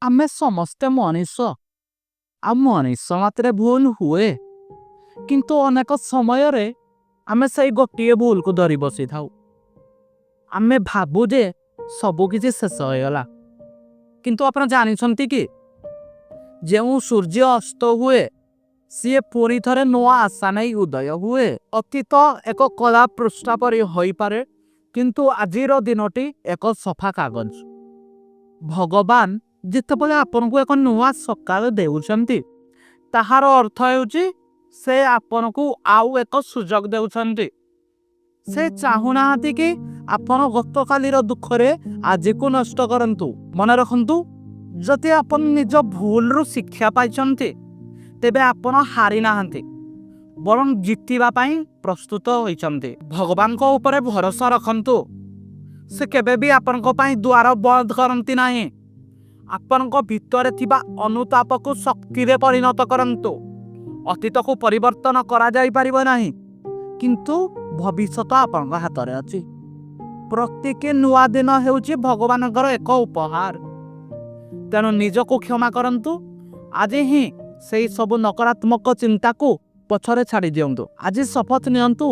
ଆମେ ସମସ୍ତେ ମଣିଷ, ଆଉ ମଣିଷ ମାତ୍ରେ ଭୁଲ ହୁଏ। କିନ୍ତୁ ଅନେକ ସମୟରେ ଆମେ ସେଇ ଗୋଟିଏ ଭୁଲକୁ ଧରି ବସିଥାଉ। ଆମେ ଭାବୁ ଯେ ସବୁ କିଛି ଶେଷ ହେଇଗଲା। କିନ୍ତୁ ଆପଣ ଜାଣିଛନ୍ତି କି, ଯେଉଁ ସୂର୍ଯ୍ୟ ଅସ୍ତ ହୁଏ, ସିଏ ପୁଣି ଥରେ ନୂଆ ଆଶା ନେଇ ଉଦୟ ହୁଏ। ଅତୀତ ଏକ କଳା ପୃଷ୍ଠା ପରି ହୋଇପାରେ, କିନ୍ତୁ ଆଜିର ଦିନଟି ଏକ ସଫା କାଗଜ। ଭଗବାନ ଯେତେବେଳେ ଆପଣଙ୍କୁ ଏକ ନୂଆ ସକାଳ ଦେଉଛନ୍ତି, ତାହାର ଅର୍ଥ ହେଉଛି ସେ ଆପଣଙ୍କୁ ଆଉ ଏକ ସୁଯୋଗ ଦେଉଛନ୍ତି। ସେ ଚାହୁଁନାହାନ୍ତି କି ଆପଣ ଗତକାଲିର ଦୁଃଖରେ ଆଜିକୁ ନଷ୍ଟ କରନ୍ତୁ। ମନେ ରଖନ୍ତୁ, ଯଦି ଆପଣ ନିଜ ଭୁଲରୁ ଶିକ୍ଷା ପାଇଛନ୍ତି, ତେବେ ଆପଣ ହାରି ନାହାନ୍ତି, ବରଂ ଜିତିବା ପାଇଁ ପ୍ରସ୍ତୁତ ହୋଇଛନ୍ତି। ଭଗବାନଙ୍କ ଉପରେ ଭରସା ରଖନ୍ତୁ। ସେ କେବେ ବି ଆପଣଙ୍କ ପାଇଁ ଦ୍ୱାର ବନ୍ଦ କରନ୍ତି ନାହିଁ। ଆପଣଙ୍କ ଭିତରେ ଥିବା ଅନୁତାପକୁ ଶକ୍ତିରେ ପରିଣତ କରନ୍ତୁ। ଅତୀତକୁ ପରିବର୍ତ୍ତନ କରାଯାଇପାରିବ ନାହିଁ, କିନ୍ତୁ ଭବିଷ୍ୟତ ଆପଣଙ୍କ ହାତରେ ଅଛି। ପ୍ରତ୍ୟେକ ନୂଆ ଦିନ ହେଉଛି ଭଗବାନଙ୍କର ଏକ ଉପହାର। ତେଣୁ ନିଜକୁ କ୍ଷମା କରନ୍ତୁ। ଆଜି ହିଁ ସେଇ ସବୁ ନକାରାତ୍ମକ ଚିନ୍ତାକୁ ପଛରେ ଛାଡ଼ି ଦିଅନ୍ତୁ। ଆଜି ଶପଥ ନିଅନ୍ତୁ,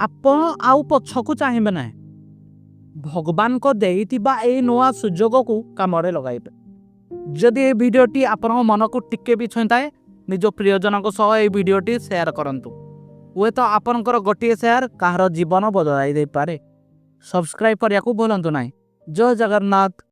ଆପଣ ଆଉ ପଛକୁ ଚାହିଁବେ ନାହିଁ। ଭଗବାନଙ୍କ ଦେଇଥିବା ଏଇ ନୂଆ ସୁଯୋଗକୁ କାମରେ ଲଗାଇବେ। ଯଦି ଏହି ଭିଡ଼ିଓଟି ଆପଣଙ୍କ ମନକୁ ଟିକେ ବି ଛୁଇଁଥାଏ, ନିଜ ପ୍ରିୟଜନଙ୍କ ସହ ଏହି ଭିଡ଼ିଓଟି ସେୟାର କରନ୍ତୁ। ହୁଏତ ଆପଣଙ୍କର ଗୋଟିଏ ସେୟାର କାହାର ଜୀବନ ବଦଳାଇ ଦେଇପାରେ। ସବସ୍କ୍ରାଇବ୍ କରିବାକୁ ଭୁଲନ୍ତୁ ନାହିଁ। ଜୟ ଜଗନ୍ନାଥ।